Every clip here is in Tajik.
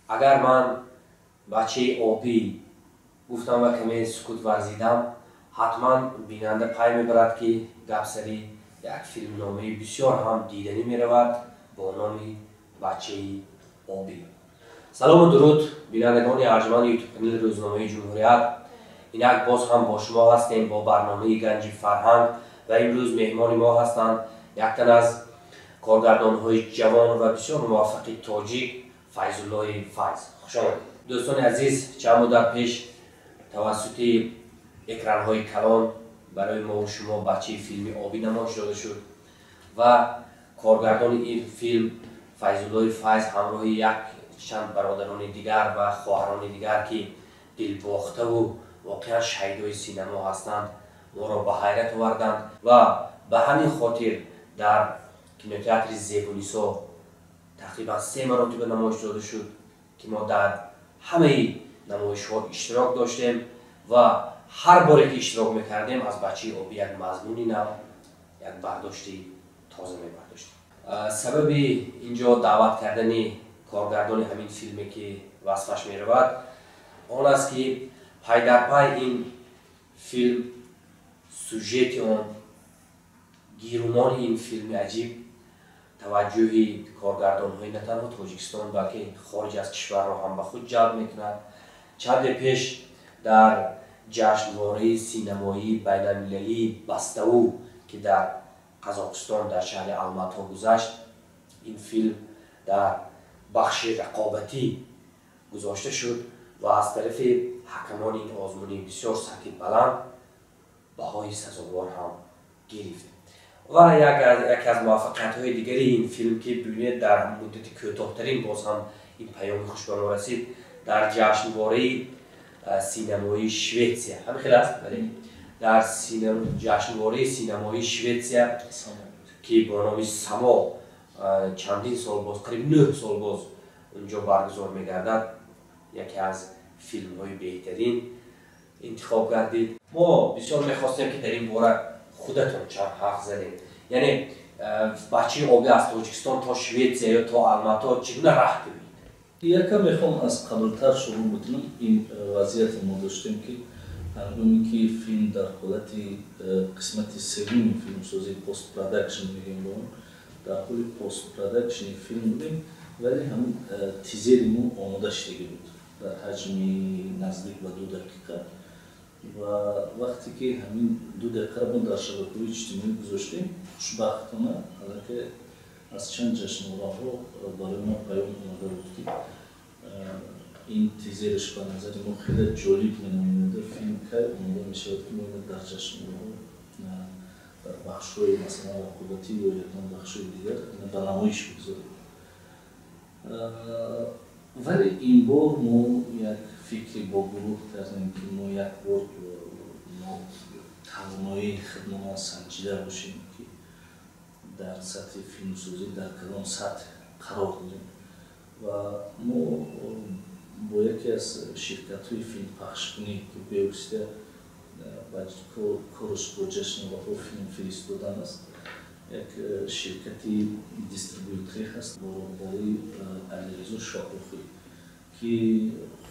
Агар ман «Бачаи обӣ» гуфтам ва каме сукут варзидам, ҳатман бинанда пай мебарад, ки гап сари як филмномаи бисёр ҳам диданӣ меравад бо номи «Бачаи обӣ». Салому дуруд, бинандагони арҷманди Ютуб-канали рӯзномаи «Ҷумҳурият». Инак боз ҳам бо шумо ҳастем бо барномаи «Ганҷи фарҳанг» ва имрӯз меҳмони мо ҳастанд яктан аз коргардонҳои ҷавон ва бисёр муваффақи тоҷик, Файзуллои Файз. Хушомадед, дӯстони азиз. Чанд муддат пеш тавассути экранҳои калон барои мову шумо бачаи филми «Обӣ» намоиш дода шуд ва коргардони ин филм, Файзуллои Файз, ҳамроҳи як чанд бародарони дигар ва хоҳарони дигар, ки дилбохтаву воқеан шайдои синамо ҳастанд, моро ба ҳайрат оварданд ва ба ҳамин хотир дар кинотеатри «Зебунисо» тақрибан се маротиба намоиш дода шуд, ки мо дар ҳамаи намоишҳо иштирок доштем ва ҳар боре ки иштирок мекардем, аз «Бачаи обӣ» як мазмуни нав, як бардошти тоза мебардоштем. Сабаби инҷо даъват кардани коргардони ҳамин филме, ки васфаш меравад, он аст, ки пайдарпай ин филм, сюжети он, гирумони ин филми аҷиб таваҷҷӯҳи коргардонҳои на танҳо Тоҷикистон, балки хориҷ аз кишварро ҳам ба худ ҷалб мекунад. Чанде пеш дар ҷашнвораи синамоии байналмилалии «Бастау», ки дар Қазоқистон, дар шаҳри Алмато гузашт, ин филм дар бахши рақобатӣ гузошта шуд ва аз тарафи ҳакамони ин озмуни бисёр сатҳи баланд баҳои сазовор ҳам гирифт. Ва яке аз муваффақиятҳои дигари ин филм, ки бибинед, дар муддати кӯтоҳтарин боз ҳам ин паёми хуш ба мо расид, дар ҷашнвораи синамоии Шветсия, ҳамин хел аст, бале, дар ҷашнвораи синамоии Шветсия, ки бо номи «Само» чандин сол боз, қариб 9 сол боз унҷо баргузор мегардад, яке аз филмҳои беҳтарин интихоб гардид. Мо бисёр мехостем, ки дар ин бора худатон чанд ҳарф занед, яъне «Бачаи обӣ» аз Тоҷикистон то Шветсия ё то Алмато чӣ гуна раҳ гирифт? Якам мехоҳам аз қаблтар шурӯъ бикунам. Ин вазъияте мо доштем, ки ҳангоме ки филм дар ҳолати қисмати севуми филмсозӣ, постпродакшн мегӯем ба он, дар ҳоли постпродакшни филм будем, вале ҳамин тизери мо омода шудагӣ буд дар ҳаҷми наздик ба 2 дақиқа. Ва вақте ки ҳамин 2 дақиқаро мо дар шабакаҳои иҷтимоӣ гузоштем, хушбахтона аллакай аз чанд ҷашнвораҳо барои мо паём омада буд, ки ин тизераш ба назари мо хеле ҷолиб менамояд, филм кай омода мешавад, ки мо дар ҷашнвораҳо, дар бахшҳои, масалан, рақобатӣ ё ягон бахшҳои дигар ба намоиш бигзорем. Вале ин бор мо як фикри бо гурӯҳ кардем, ки мо як бор мо тавоноии худмона санҷида бошем, ки дар сатҳи филмсозӣ дар кадом сатҳ қарор дорем. Ва мо бо яке аз ширкатҳои филмпахшкунӣ, ки бевосита кораш бо ҷашнвораҳо филм фиристодан аст, як ширкати дистрибюторӣ ҳаст бо роҳбарии Алиризо Шоҳрухӣ, ки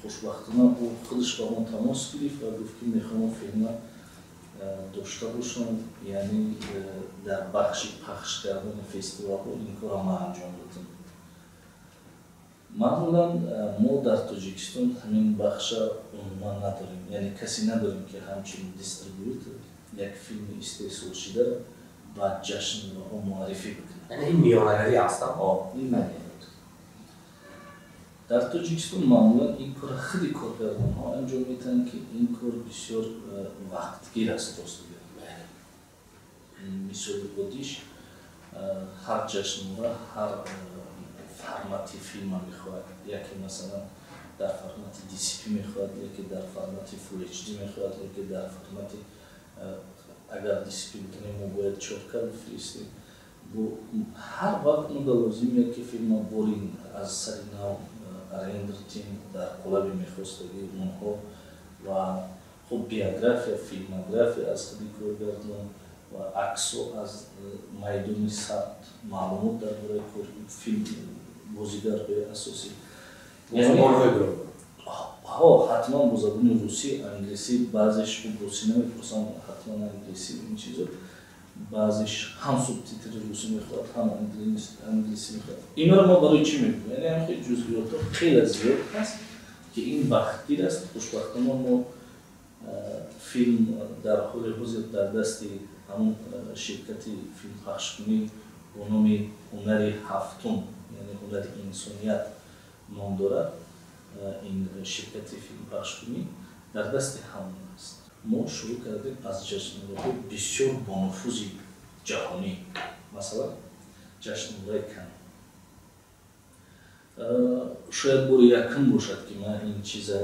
хушбахтона ӯ худаш ба мо тамос гирифт ва гуфт, ки мехоҳам филма дошта бошам, яъне дар бахши пахш кардани фестивалҳо ин корро ман анҷом додам. Маъмулан мо дар Тоҷикистон ҳамин бахша умуман надорем, яъне касе надорем, ки ҳамчун дистрибютор як филми истеҳсолшударо ба ҷашнвораҳо муаррифӣ бикунад. Яъне ин миёнаравӣ ҳастам. Дар Тоҷикистон маъмулан ин корро худи коргардонҳо анҷом медиҳанд, ки ин кор бисёр вақтгир аст. Рост, мисоли оддиш, ҳар ҷашнвора ҳар формати филма мехоҳад: яке, масалан, дар формати DCP мехоҳад, яке дар формати Full HD мехоҳад, яке дар формати, агар DCP бикунем, мо бояд 4K бифиристем. Ҳар вақт мо лозим меяд, ки филма бори аз сари нав рендер тим дар қолаби мехостагии онҳо ва хуб, биография, филмография аз худи коргардон ва аксо аз майдони сабт, маълумот дар бораи филм, бозигарҳои асосӣ. Ҳо, ҳатман бо забони русӣ, англисӣ, баъзеш русӣ намепурсанд, ҳатман англисӣ, ин чизо. Баъзеш ҳам субтитри русӣ мехоҳад, ҳам англисӣ мехоҳад. Инро мо барои чӣ мегӯем? Яъне ҳамхел ҷузъиётҳо хеле зиёд ҳаст, ки ин вақтгир аст. Хушбахтона мо филм дар ҳоли ҳозир дар дасти ҳамун ширкати филмпахшкунӣ бо номи Ҳунари ҳафтум, яъне Ҳунари инсоният ном дорад. Ин ширкати филмпахшкунӣ дар дасти ҳамон аст. Мо шурӯъ кардем аз ҷашнвораҳои бисёр бонуфузи ҷаҳонӣ, масалан ҷашнвораи Кан. Шояд бори якум бошад, ки ман ин чиза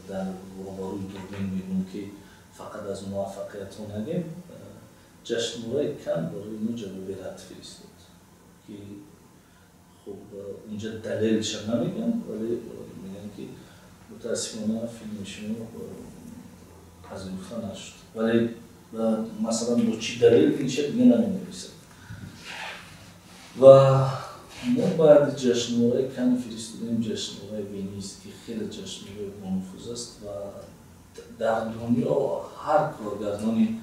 дар рӯбарӯи дурбин мегӯм, ки фақат аз муваффақиятҳо нагем. Ҷашнвораи Кан барои мо ҷавоби рад фиристод, ки хуб, унҷа далелша намегӯям, вале мегӯям, ки мутаассифона филми шумо пазируфта нашуд. Вале масалан бо чӣ далел, инша дига наменависад. Ва мо баъди ҷашнвораи Кан фиристодем ҷашнвораи Венис, ки хеле ҷашнвораи бонуфуз аст ва дар дунё ҳар коргардони,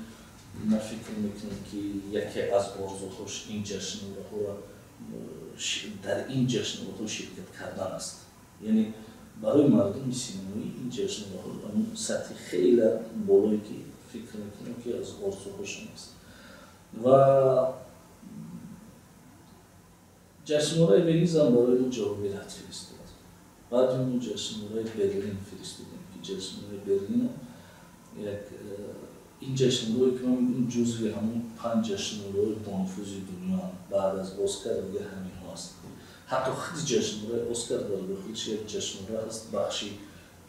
ман фикр мекунам, ки яке аз орзуҳош ин ҷашнвораҳоро, дар ин ҷашнвораҳо ширкат кардан аст. Яъне барои мардуми синемоӣ ин ҷашнвораҳо сатҳи хеле болое, ки фикр мекунам, ки аз орзуҳошон аст. Ва ҷашнвораи Венизам барои мо ҷавоби рад фиристод. Баъди мо ҷашнвораи Берлин фиристодем, ки ҷашнвораи Берлин як ин ҷашнвораое, ки ман мегӯям, ҷузъи ҳамон 5 ҷашнвораҳои бонуфузи дунёанд. Баъд аз Оскар дига ҳаминҳо аст. Ҳатто худи ҷашнвораи Оскар дар дохилш як ҷашнвора ҳаст, бахши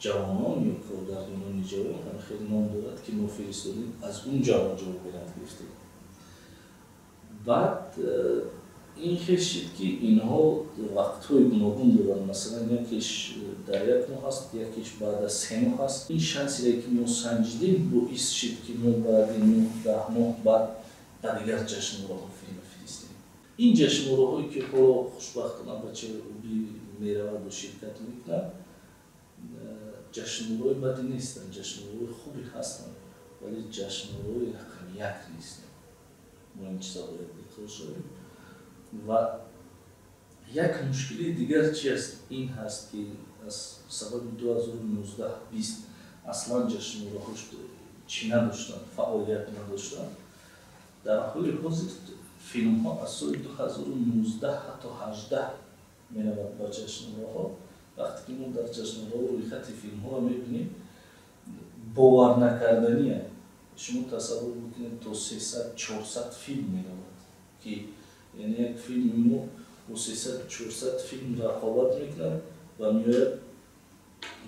ҷавонон ё коргардонони ҷавон, ҳамин хеле ном дорад, ки мо фиристодем, аз он ҷавон ҷавоби рад гирифтем. Баъд ин хел шид, ки инҳо вақтҳои гуногун доранд. Масалан, якеш дар як моҳ аст, якеш баъд аз 3 моҳ аст. Ин шансере, ки мо санҷидем, боис шид, ки мо баъди 9-10 моҳ баъд ба дигар ҷашнвораҳо филм фиристем. Ин ҷашнвораҳое, ки ҳоло хушбахтона бачаи Оби мераваду ширкат мекунад, ҷашнвораҳои бади нестанд, ҷашнвораҳои хубе ҳастанд, вале ҷашнвораҳои рақами як нестанд. Мо ин чиза бояд иқрор шавем. Ва як мушкилии дигар чи аст? Ин ҳаст, ки аз сабаби 2019-20 аслан ҷашнвораҳо чӣ надоштанд, фаъолият надоштанд. Дар ҳоли ҳозир филмҳо аз соли 2019 ҳатто 18 меравад ба ҷашнвораҳо. Вақте ки мо дар ҷашнвораҳо рӯйхати филмҳоро мебинем, боварнакардание. Шумо тасаввур бикунед, то 300-400 филм меравад, ки яъне як филми мо бо 300-400 филм рақобат мекунад ва меояд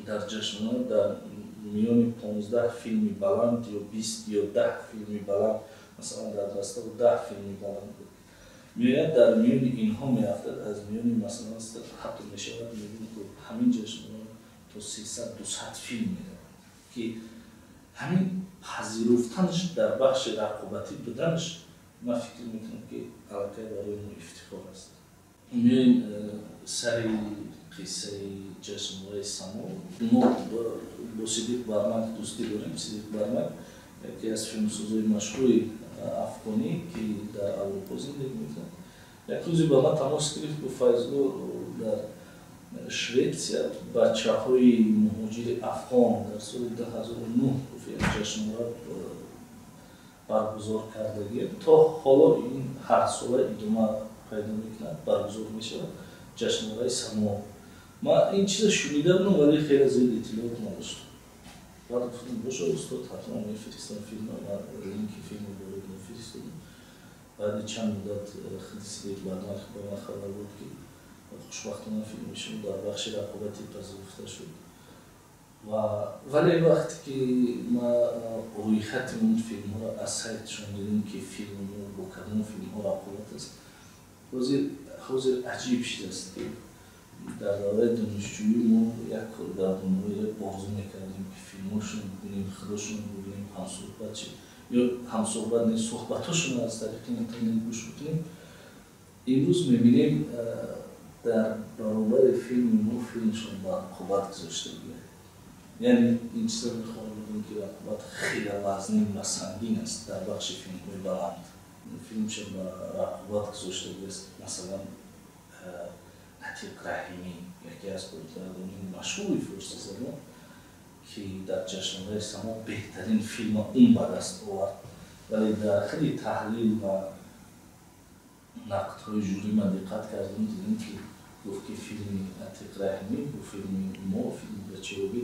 дар ҷашнвора дар миёни 15 филми баланд ё 20 ё 10 филми баланд, масалан дар баставу 10 филми баланд буд, меояд дар миёни инҳо меафтад. Аз миёни масалан ҳатто мешавад, мебинем, ки ҳамин ҷашнвора то 300-200 филм меравад, ки ҳамин пазируфтанаш, дар бахши рақобатӣ буданаш, ман фикр мекунам, ки аллакай барои мо ифтихор аст. Меоем сари қиссаи ҷашнвораи Само. Мо бо Сидиқ Бармак дӯстӣ дорем. Сидиқ Бармак яке аз филмсозои машҳури афғонӣ, ки дар Аврупо зиндагӣ мекунад. Як рӯзе ба ман тамос гирифт, гуфт: «Файзулло, дар Шветсия бачаҳои муҳоҷири афғон дар соли 2009, гуфт, як ҷашнвора баргузор кардагием, то ҳоло ин ҳарсола идома пайдо мекунад, баргузор мешавад, ҷашнвораи Само». Ман ин чиза шунида будам, вале хеле зиёд иттилоот надоштам. Баъд гуфтам: «Боша, устод, ҳатман мефиристам филма». Ман линки филмро барои мефиристодам. Баъди чанд муддат худи Сидиқ Бармак ба ман хабар дод, ки хушбахтона филми шумо дар бахши рақобатӣ пазируфта шуд. Ва вале вақте ки ман рӯйхати он филмҳоро аз сайтшон дидем, ки филми мо бо кадом филмҳо рақобат аст, ҳозир аҷиб шудааст, ки дар давраи донишҷӯӣ мо як коргардонҳоеро орзу мекардем, ки филмҳошонро бибинем, худошонро бибинем, ҳамсӯҳбат ё ҳамсӯҳбат не, суҳбатҳошонро аз тариқи интернет гӯш бикунем. Имрӯз мебинем. Дар баробари филми мо филмшон ба рақобат гузошта буд. Яъне ин чиза мехоҳам бигӯям, ки рақобат хеле вазнин ва сангин аст дар бахши филмҳои баланд. Филмшон ба рақобат гузошта будааст, масалан, Атиқ Раҳимӣ, яке аз коргардонони машҳури форсизабон, ки дар ҷашнвораи Само беҳтарин филма ун ба даст овард, вале дар хеле таҳлил ва нақдҳои жюри ман диққат кардам, дидем, ки гуфт, ки филми Атиқ Раҳимӣ бо филми мо, филми Бачаи обӣ,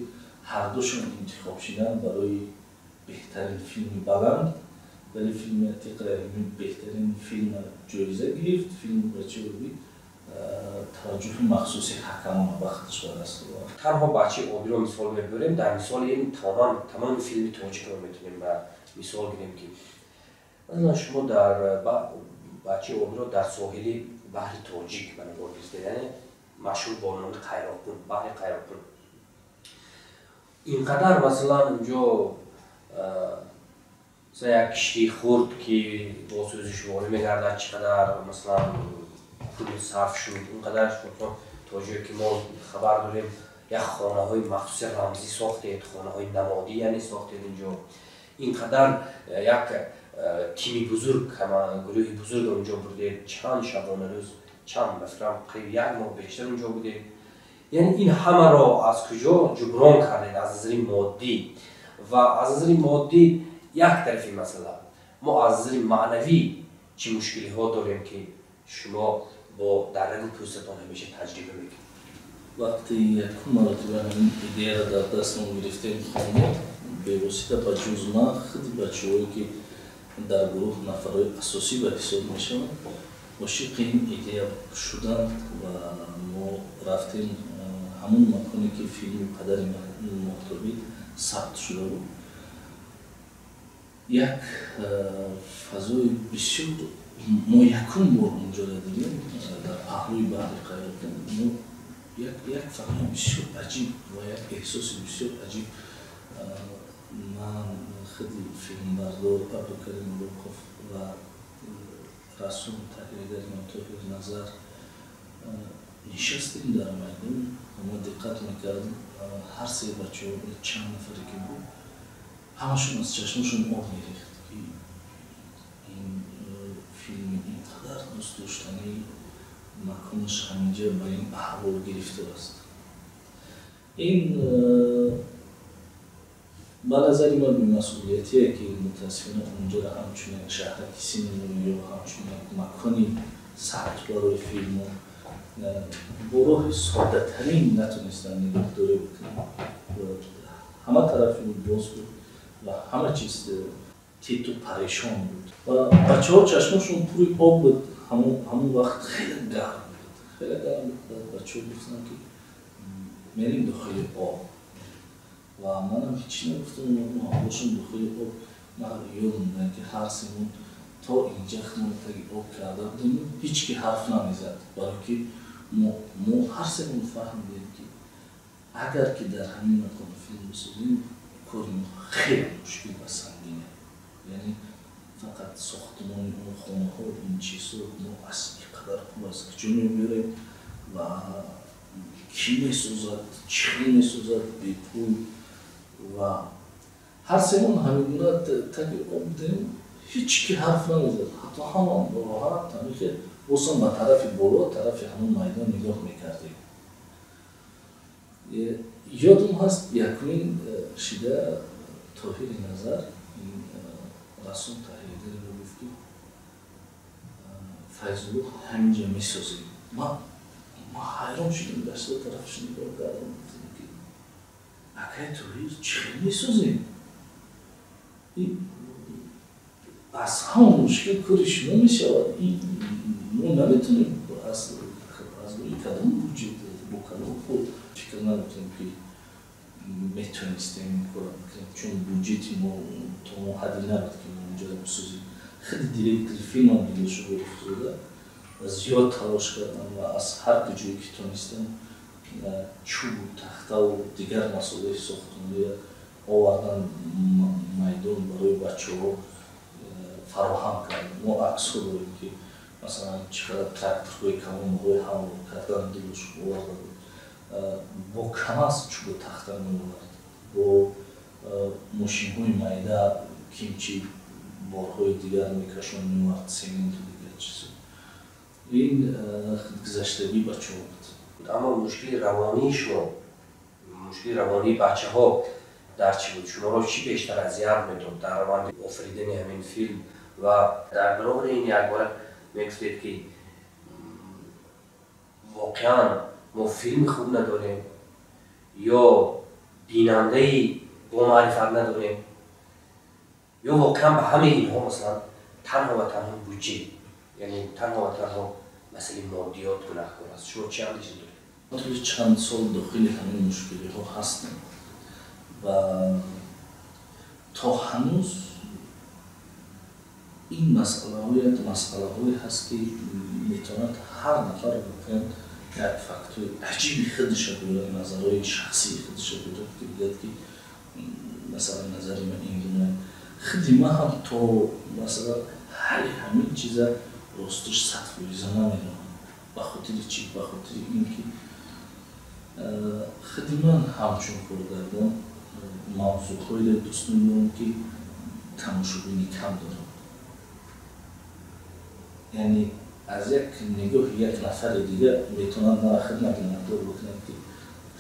ҳардушон интихоб шуданд барои беҳтарин филми баланд, вале филми Атиқ Раҳимӣ беҳтарин филма ҷоиза гирифт, филми Бачаи обӣ таваҷҷӯҳи махсуси ҳакамона ба худаш ба даст овард. Танҳо Бачаи обиро мисол мебарем, дар мисоли ин тамоман тамоми филми тоҷикро метавонем ба мисол гирем, ки масалан шумо дар Бачаи обиро дар соҳили баҳри Тоҷик ба навор гирифтед, яъне машҳур бо номи Қайроққум, баҳри Қайроққум. Инқадар масалан унҷо масалан як киштии хурд, ки бо сӯзишворӣ мегардад, чӣ қадар масалан пул сарф шуд, инқадар то ҷое ки мо хабар дорем, як хонаҳои махсуси рамзӣ сохтед, хонаҳои намодӣ яъне сохтед инҷо, инқадар як тими бузург, гурӯҳи бузург онҷо бурдед, чанд шабонарӯз, чанд, ба фикрам, қариб як моҳ бештар онҷо будед. Яъне ин ҳамаро аз куҷо ҷуброн кардед аз назари моддӣ? Ва аз назари моддӣ як тарафи масъала, мо аз назари маънавӣ чӣ мушкилиҳо дорем, ки шумо бо дар рагу пӯстатон ҳамеша таҷриба мекунед? Вақти якум маротиба ҳамин идеяро дар дастмон гирифтем, хонмо бевосита ба ҷуз ман худи бачаҳое, ки дар гурӯҳ нафарҳои асосӣ ба ҳисоб мешаванд, ошиқи ин идея шуданд ва мо рафтем ҳамон маконе, ки филми Падари Моҳтобӣ сабт шуда буд. Як фазои бисёр мо якум бор онҷоро дидем, дар паҳлӯи баҳри Қайроққум. Мо як фазои бисёр аҷиб ва як эҳсоси бисёр аҷиб, ман, худи филмбардор Абдукарим Улуқов ва рассом, таҳриригари мо Тоҳир Назар нишастем дар майдон ва мо диққат мекардем, ҳар се бачаҳо, чанд нафаре ки буд, ҳамашон аз чашмошон об мерехт, ки ин филми ин қадар дӯстдоштанӣ маконаш ҳаминҷа ба ин аҳвол гирифтор аст. Ин ба назари ман бемасъулиятие, ки мутаассифона онҷоро ҳамчун як шаҳраки синемоӣ ё ҳамчун як макони сабт барои филмҳо бо роҳи соддатарин натонистанд нигоҳдорӣ бикунанд. Ҳама тарафи боз буд ва ҳама чиз титу парешон буд ва бачаҳо чашмошон пури об буд. Ҳамон вақт хеле гарм буд, хеле гарм буд. Бачаҳо гуфтанд, ки мерем дохили об, ва манам ҳеҷ нагуфтам, ҳамошон дохили об. Ман ёдам дорам, ки ҳар семон то инҷа худмон таги об карда будем, ҳеҷ ки ҳарф намезад, барое ки мо ҳар семон фаҳмидем, ки агар ки дар ҳамин макон филм бисозем, кори мо хеле мушкил ва сангине. Яъне фақат сохтмони он хонаҳо, ин чизҳо, мо аз ин қадар пул аз куҷо мебиёрем ва кӣ месозад, чӣ хел месозад бепул? Ва ҳар семон ҳамин гуна таги об будем, ҳеҷ ки ҳарф намезад, ҳатто ҳамон роҳат ҳамихел босам ба тарафи боло, тарафи ҳамон майдон нигоҳ мекардем. Ёдум ҳаст, якумин шида Тоҳири Назар, рассом, таҳриригаро гуфт, ки Файзулло, ҳаминҷа месозем. Ман ҳайрон шудам, дасто тарафаш нигоҳ кардам, гуфтам, ки акай Тоҳир, чӣ хел месозем? Аз ҳама мушкил кори шумо мешавад, мо наметонем, аз рӯи кадом буҷет, бо кадом пул? Фикр надоштем, ки метонистем ин корро бикунем, чун буҷети мо то он ҳадде набуд, ки мо онҷоро бисозем. Худи директори филмам Дилошо Орифзода зиёд талош кардам ва аз ҳар куҷое ки тонистам чӯбу тахтаву дигар масолеҳи сохтмониро овардан, майдон барои бачаҳо фароҳам кардем. Мо аксҳо дорем, ки Масалан, чӣ қадар тракторҳои калон барои ҳамвор кардан дилош оварда буд, бо КамАЗ чӯбу тахта меовард, бо мошинҳои майда кимчи борҳои дигар мекашон меовард, сементу дигар чизо. Ин гузаштагии бачаҳо буд. Аммо мушкили равонии шумо, мушкили равонии бачаҳо дар чӣ буд? Шуморо чӣ бештар азият медод дар раванди офаридани ҳамин филм? Ва дар баробари ин якбора мегуфтед, ки воқеан мо филми хуб надорем ё бинандаи бомаърифат надорем, ё воқеан ба ҳамаи инҳо, масалан, танҳо ва танҳо буҷе, яъне танҳо ва танҳо масъалаи моддиёт гунаҳкор аст? Шумо чӣ андеша доред? Тӯли чанд сол дохили ҳамин мушкилиҳо ҳастем ва то ҳанӯз ин масъалаҳо як масъалаҳое ҳаст, ки метавонад ҳар нафар воқеан як фактҳои аҷиби худша биёрад, назарҳои шахсии худша биёрад, ки бигӯяд, ки масалан, назари ман ин гуна. Худи ман ҳам то масалан ҳалли ҳамин чиза ростиш 100% намедонам. Ба хотири чӣ? Ба хотири ин ки худи ман ҳамчун коргардон мавзӯъҳоеро дӯст медорам, ки тамошобини кам дорам. Яъне аз як нигоҳи як нафари дигар метавонад мара худ нагунаҳкор бикунад, ки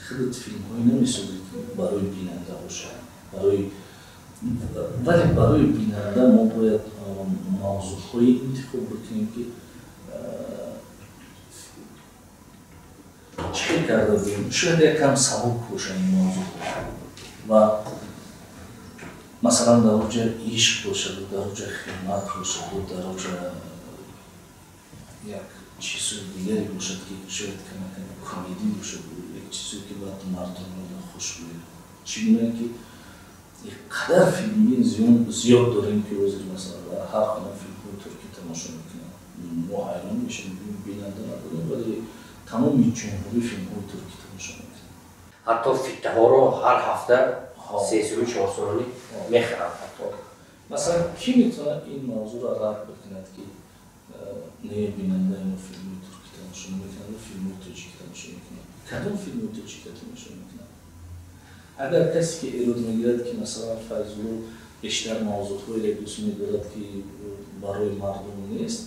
худат филмҳое намесозӣ, ки барои бинанда бошад, барои вале барои бинанда мо бояд мавзӯъҳое интихоб бикунем, ки чӣ хел карда будем, шояд якам сабук боша ин мавзӯъҳо ва масалан, дар оҷа ишқ бошаду, дар оҷа хиёнат бошаду, дар оҷа як чизҳои дигаре бошад, ки шояд камакам комедӣ бошаду, як чизое, ки баъд мардумро хуш биёяд. Чӣ гуна ки қадар филми зиёд дорем, ки ҳозир масалан дар ҳар хона филмҳои туркӣ тамошо мекунанд. Мо ҳайрон мешавем, бинанда надорем, вале тамоми ҷумҳурӣ филмҳои туркӣ тамошо мекунанд. Ҳатто фиттаҳоро ҳар ҳафта 3 сомонӣ, 4 сомонӣ мехаранд. Масалан, кӣ метавонад ин мавзӯъро рад бикунад, ки не, бинандаи мо филмҳои туркӣ тамошо намекунад, филмҳои тоҷикӣ тамошо мекунад? Кадом филмҳои тоҷикӣ тамошо мекунад? Агар касе ки эрод мегирад, ки масалан, Файзулло бештар мавзӯъҳоеро дӯст медорад, ки барои мардум нест,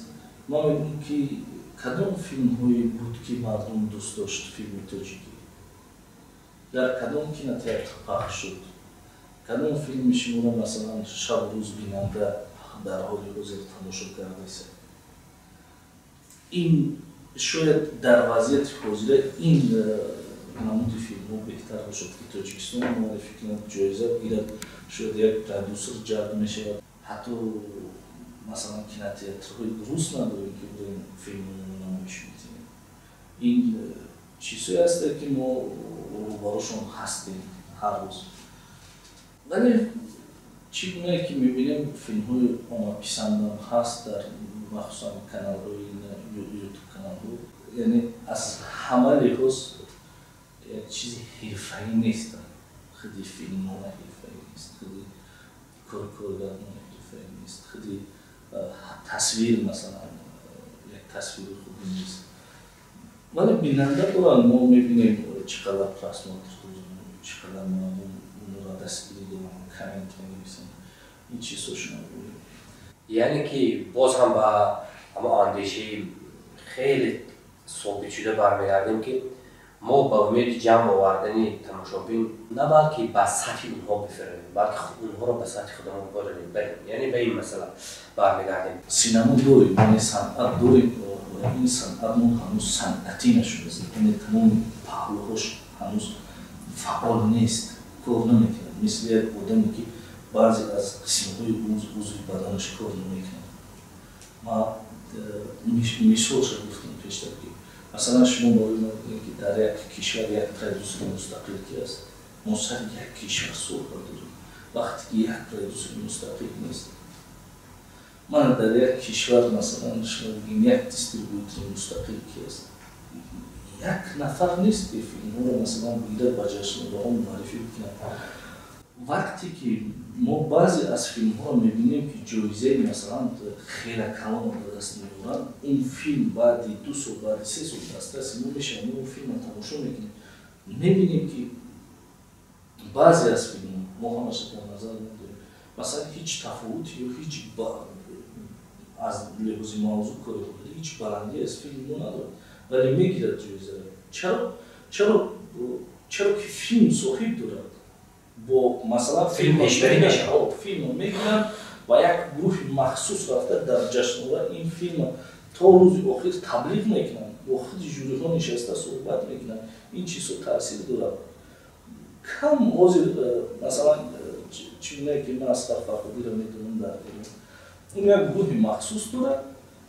ман мегӯям, ки кадом филмҳое буд, ки мардум дӯст дошт? Филми тоҷикӣ дар кадом кинотеатр пахш шуд? Кадом филми шуморо, масалан, шабу рӯз бинанда дар ҳоли ҳозир тамошо кардаест? Ин шояд дар вазъияти ҳозира ин намуди филмҳо беҳтар бошад, ки Тоҷикистон муаррифӣ кунад, ҷоиза бигирад, шояд як продюсер ҷалб мешавад. Ҳатто масалан, кинотеатрҳои дуруст надорем, ки будем филмҳоро намоиш медиҳем. Ин чизҳое ҳастанд, ки мо рӯбарӯшон ҳастем ҳар рӯз. Вале чӣ гунае ки мебинем, филмҳои оммаписандам ҳаст дар махсусан каналҳои Ютуб каналҳо. Яъне аз ҳама лиҳоз як чизи ҳирфаӣ нестанд. Худи филмнома ҳирфаӣ нест, худи кори коргардон ҳирфаӣ нест, худи тасвир, масалан, як тасвири хубе нест, вале бинанда доранд. Мо мебинем, чӣ қадар просмотр дорем, чӣ қадар мардум онро дастгирӣ доранд, коммент менависанд. Ин чизҳо шумо. Яъне ки боз ҳам ба ҳамон андешаи хеле собитшуда бармегардем, ки мо ба умеди ҷамъ овардани тамошобин на балки ба сатҳи онҳо бифиравем, балки онҳоро ба сатҳи худамон барем. Яъне ба ин масъала бармегардем. Синемо дорем, яъне санъат дорем. Ин санъатмон ҳанӯз санъатӣ нашудааст, яъне тамоми паҳлӯҳош ҳанӯз фаъол нест, кор намекунад. Мисли як одаме, ки баъзе аз қисмҳои узви баданаш кор намекунад. Ма мисолша гуфтам пештар, ки масалан, шумо барои ман бигӯед, ки дар як кишвар як продюсери мустақил ки аст? Мо сари як кишвар суҳбат дорем, вақте ки як продюсери мустақил нест. Ман дар як кишвар, масалан, шумо бигӯем, як дистрибютори мустақил ки аст? Як нафар нест, ки филмҳоро, масалан, бигирад, ба ҷашнвораҳо муаррифӣ бикунад. Вақте ки мо баъзе аз филмҳоро мебинем, ки ҷоизаи, масалан, хеле калонро ба даст меоранд, он филм баъди 2 сол, баъди 3 сол дастраси мо мешавад, мо он филмро тамошо мекунем, мебинем, ки баъзе аз филмҳо, мо ҳамаша дар назар надорем, масалан, ҳеҷ тафовути ё ҳеҷ аз лиҳози мавзӯъ, кори ҳунари ҳеҷ баландӣ аз филми мо надорад, вале мегирад ҷоизаро. Чаро? Чаро ки филм соҳиб дорад. Бо, масалан, филм пешбарӣ мешавад. Филмро мегиранд ва як гурӯҳи махсус рафта дар ҷашнвора ин филмро то рӯзи охир таблиғ мекунанд, бо худи жюриҳо нишаста суҳбат мекунанд. Ин чизҳо таъсир дорад. Кам ҳозир, масалан, чӣ гуна ки ман Асқар Фарҳодиро медонам, дар Эрон он як гурӯҳи махсус дорад,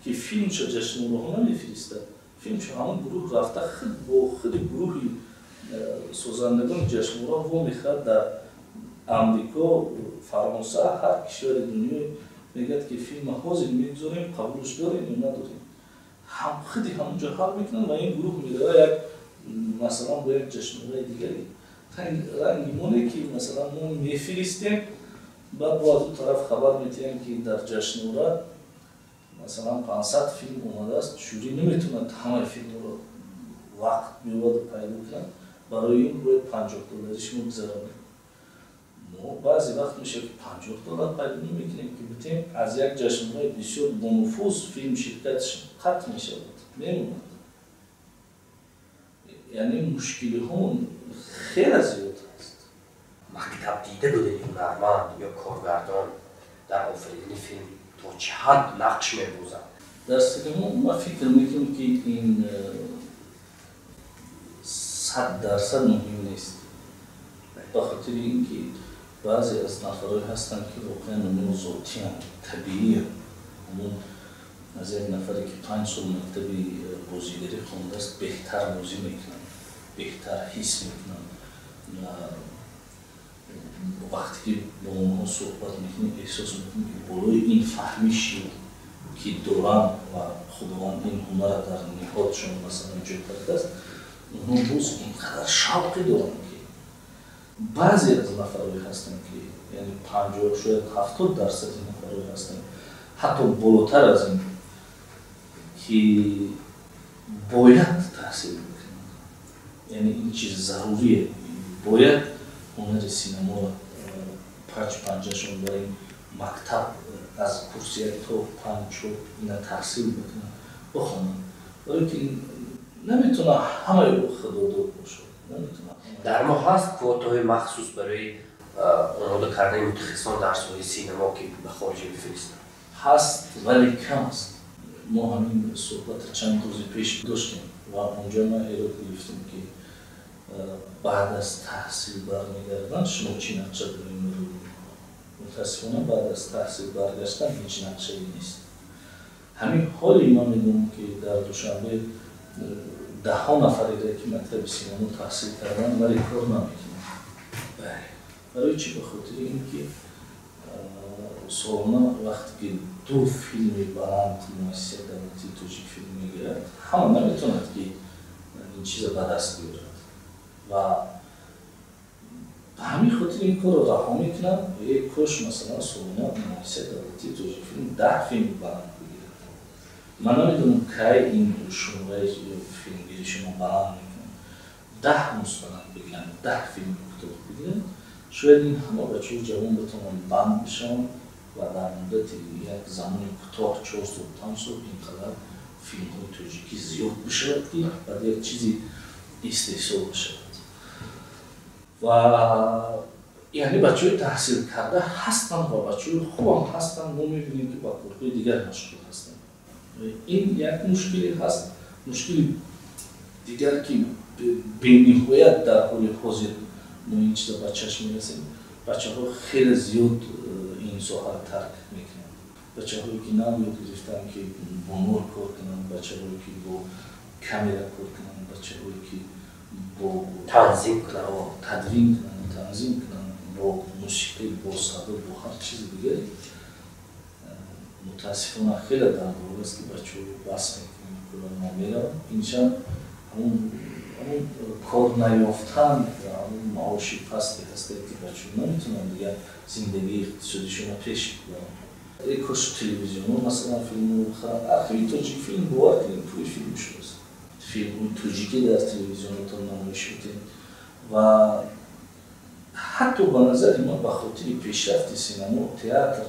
ки филмша ҷашнвораҳо намефиристад, филмша ҳамон гурӯҳ рафта худ бо худи гурӯҳи созандагони ҷашнвора вомехӯрад дар Амрико, Фаронса, ҳар кишвари дунё, мегӯяд, ки филма ҳозир мегузорем, қабулш дорем ё надорем. Ҳам худи ҳамонҷо ҳал мекунанд ва ин гурӯҳ мерава як, масалан, бо як ҷашнвораи дигаре. Ранги моне ки, масалан, мо мефиристем, баъд бо аз он тараф хабар метиҳем, ки дар ҷашнвора, масалан, 500 филм омадааст, жюри наметавонад ҳамаи филмро вақт биёбаду пайдо кунад, барои ин бояд 50 доллари шумо гузаронем. Мо баъзе вақт мешавад, ки 50 доллар пайдо намекунем, ки битем. Аз як ҷашнвораи бисёр бонуфуз филм ширкаташ қатъ мешавад, мемонад. Яъне мушкилиҳомон хеле зиёд аст. Мактаб дида будани ҳунарманд ё коргардон дар офаридани филм то чӣ ҳад нақш мебозад? Дар синемо ман фикр мекунам, ки ин 100% муҳим нест, ба хотири ин ки баъзе аз нафарое ҳастанд, ки воқеан онҳо зотиянд, табииянд. Ҳамон аз як нафаре, ки 5 сол мактаби бозигарӣ хондааст, беҳтар бозӣ мекунанд, беҳтар ҳис мекунанд. Вақте ки бо онҳо суҳбат мекунӣ, эҳсос мекунӣ, ки болои ин фаҳмиши ки доранд ва Худованд ин ҳунарро дар ниҳодшон, масалан, ҷой кардааст, онҳо боз инқадар шавқе доранд, ки баъзе аз нафарое ҳастанд, ки яъне 50, шояд 70 дарсади нафарое ҳастанд, ҳатто болотар аз ин, ки бояд таҳсил бикунанд. Яъне ин чиз зарурие, бояд ҳунари синаморо панҷ панҷашон дар ин мактаб аз курси як то панҷ, чор ина таҳсил бикунанд, бихонанд, барои ки наметавонад ҳамаи ӯ худодод бошад, наметавонад. Дар мо ҳаст квотаҳои махсус барои омода кардани мутахассисон дар соҳаи синемо, ки ба хориҷа бифиристанд? Ҳаст, вале кам аст. Мо ҳамин суҳбата чанд рӯзи пеш доштем ва онҷо ман эрод гирифтем, ки баъд аз таҳсил бармегардан шумо чӣ нақша дорем барои? Мутаассифона, баъд аз таҳсил баргаштан ҳеҷ нақшае нест. Ҳамин ҳоли ман медонам, ки дар Душанбе даҳҳо нафареро, ки мактаби синамо таҳсил карданд, вале кор намекунанд. Барои чӣ? Ба хотири ин ки солона вақте ки ду филми баланд муассисаи давлатии Тоҷикфилм мегирад, ҳама наметавонад, ки ин чиза ба даст биёрад, ва ба ҳамин хотир ин корро раҳо мекунанд. Е кош, масалан, солона муассисаи давлатии Тоҷикфилм 10 филми баланд бигирад. Ман намедонам, кай ин шумораи филмгири шумо баланд мекунад, 10 мустанад бигиранд, 10 филми кӯтоҳ бигиранд, шояд ин ҳама бачаҳои ҷавон битавонанд банд бишаванд ва дар муддати як замони кӯтоҳ, 4 сол, 5 сол, ин қадар филмҳои тоҷикӣ зиёд бишавад, ки баъд як чизи истеҳсол бишавад. Ва яъне бачаҳои таҳсилкарда ҳастанд ва бачаҳои хубам ҳастанд, мо мебинем, ки ба корҳои дигар машғул ҳастанд. Ин як мушкиле ҳаст. Мушкили дигар, ки бениҳоят дар ҳоли ҳозир мо ин чиза ба чашм мерасем, бачаҳо хеле зиёд ин соҳаро тарк мекунанд. Бачаҳое, ки нав ёд гирифтанд, ки бо нур кор кунанд, бачаҳое, ки бо камера кор кунанд, бачаҳое, ки бо танзим кунанд, тадвин кунанд, танзим кунанд, бо мусиқӣ, бо садо, бо ҳар чизи дигаре. Мутаассифона, хеле дар бор аст, ки бачаҳо бас мекунанд, мо мераванд. Иншан ҳамун Ҳамун кор наёфтан, ҳамун маоши пасте ҳастае, ки бачаҳо наметавонанд дигар зиндагии иқтисодишонро пеш бибаранд. Эй кош телевизионҳо, масалан, филмҳоро бихаранд. Архиви Тоҷикфилм, бовар кунед, пули филм шудааст. Филмҳои тоҷикӣ дар телевизионотон намоиш бидем ва ҳатто ба назари ман ба хотири пешрафти синамо, театр,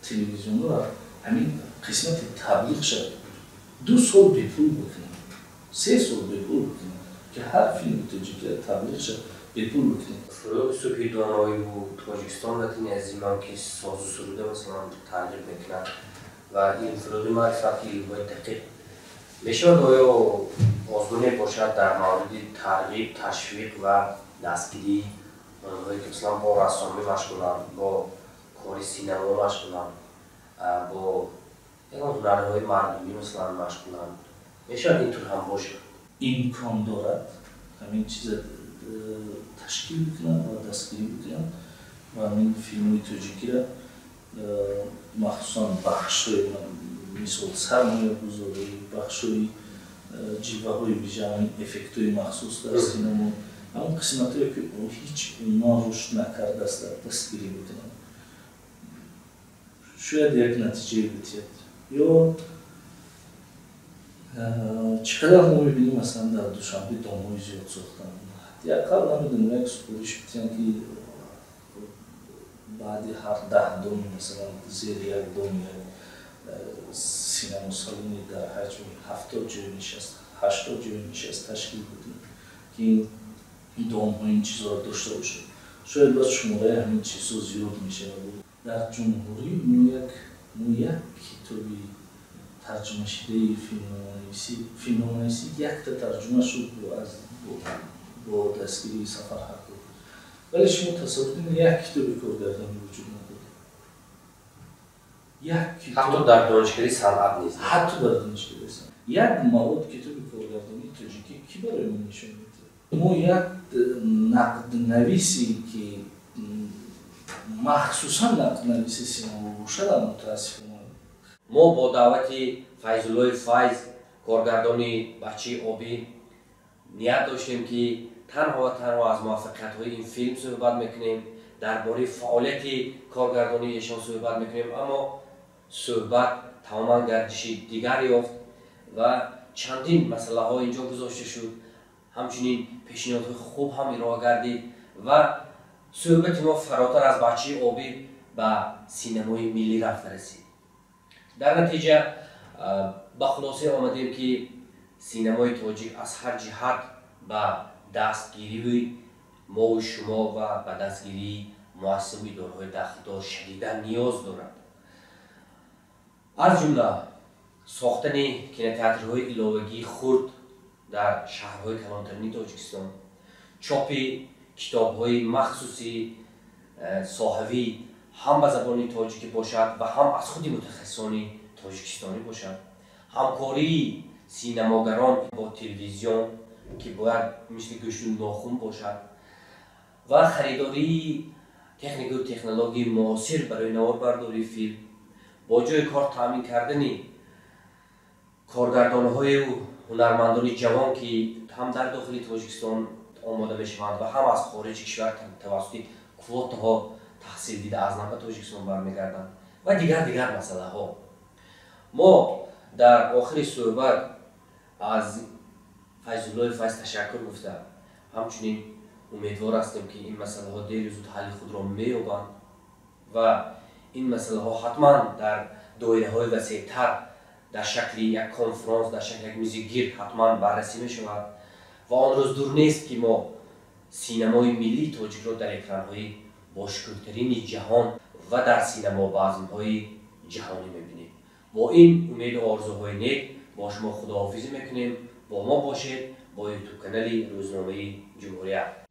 телевизионро ҳамин қисмати таблиғ шавад, 2 сол бепул бикунад, 3 сол бепул бикунад, ки ҳар филми тоҷикиро таблиғ шавад, бепул бикунад. Фурӯғи субҳи доноиву Тоҷикистон, ватани азизимам, ки созу суруда, масалан, тарғиб мекунад ва илм фурӯғи маърифат, ки илмҳои дақиқ мешавад, оё озмуне бошад дар мавриди тарғиб, ташвиқ ва дастгирии онҳое, ки, масалан, бо рассомӣ машғуланд, бо кори синамо машғуланд, бо ягон ҳунарҳои мардумӣ, масалан, машғуланд? Мешавад ин тур ҳам бошад? Имкон дорад ҳамин чиза ташкил бикунанд ва дастгирӣ бикунанд ва ҳамин филмҳои тоҷикиро, махсусан бахшҳои, мисол, сармоягузорӣ, бахшҳои ҷилваҳои вижа, ҳамин эффектҳои махсус дар синамо, ҳамон қисматҳое, ки ҳеҷ умуман рушд накардааст, дастгирӣ бикунанд, шояд як натиҷае битиҳад. Ё чӣ қадар мо мебинем, масалан, дар Душанбе домҳои зиёд сохтанд, ҳадди ақал, намедонам, як супориш битиҳанд, ки баъди ҳар 10 дом, масалан, зери як дом як синамосалони дар ҳаҷми 70 ҷои нишаст, 80 ҷои нишаст ташкил бикунад, ки ин домҳо ин чизҳоро дошта бошад. Шояд боз шумораи ҳамин чизҳо зиёд мешавад. Дар ҷумҳурӣ мо як китоби тарҷумашудаи филмноманависӣ, филмноманависӣ якта тарҷума шуд аз бо дастгирии Сафар Ҳаққов, вале шумо тасаввур кунед, як китоби коргардонӣ вуҷуд надорад. Як Ҳатто дар донишкадаи санъат нест. Ҳатто дар донишкадаи санъат як мавод китоби коргардонии тоҷикӣ кӣ барои мо нишон медиҳад? Мо як нақднависе, ки махсусан нақднависи синамо бошад, мутаассифона. Мо бо даъвати Файзуллои Файз, коргардони «Бачаи обӣ», ният доштем, ки танҳо ва танҳо аз муваффақиятҳои ин филм суҳбат мекунем, дар бораи фаъолияти коргардонии эшон суҳбат мекунем, аммо суҳбат тамоман гардиши дигар ёфт ва чандин масъалаҳо инҷо гузошта шуд. Ҳамчунин пешниҳодҳои хуб ҳам ироа гардид ва суҳбати мо фаротар аз «Бачаи обӣ» ба синамои миллӣ рафта расид. Дар натиҷа ба хулоса омадем, ки синамои тоҷик аз ҳар ҷиҳат ба дастгирии мову шумо ва ба дастгирии муассисаву идораҳои дахлдор шадидан ниёз дорад, аз ҷумла сохтани кинотеатрҳои иловагии хурд дар шаҳрҳои калонтарини Тоҷикистон, чопи китобҳои махсуси соҳавӣ, ҳам ба забони тоҷикӣ бошад ва ҳам аз худи мутахассисони тоҷикистонӣ бошад, ҳамкории синамогарон бо телевизион, ки бояд мисли гӯшту нохун бошад, ва харидории техникаю технологияи муосир барои наворбардории филм, бо ҷои кор таъмин кардани коргардонҳою ҳунармандони ҷавон, ки ҳам дар дохили Тоҷикистон омода мешаванд ва ҳам аз хориҷи кишвар тавассути квотаҳо таҳсил дида аз нав ба Тоҷикистон бармегарданд ва дигар дигар масъалаҳо. Мо дар охири суҳбат аз Файзуллои Файз ташаккур гуфта, ҳамчунин умедвор ҳастем, ки ин масъалаҳо деру зуд ҳалли худро меёбанд ва ин масъалаҳо ҳатман дар доираҳои васеътар, дар шакли як конфронс, дар шакли як мизи гирд ҳатман баррасӣ мешавад ва он рӯз дур нест, ки мо синамои миллии тоҷикро дар экранҳои бошукӯҳтарини ҷаҳон ва дар синамобазмҳои ҷаҳонӣ мебинем. Бо ин умеду орзуҳои нек бо шумо худоҳофизӣ мекунем. Бо мо бошед, бо Ютуб канали рӯзномаи Ҷумҳурият.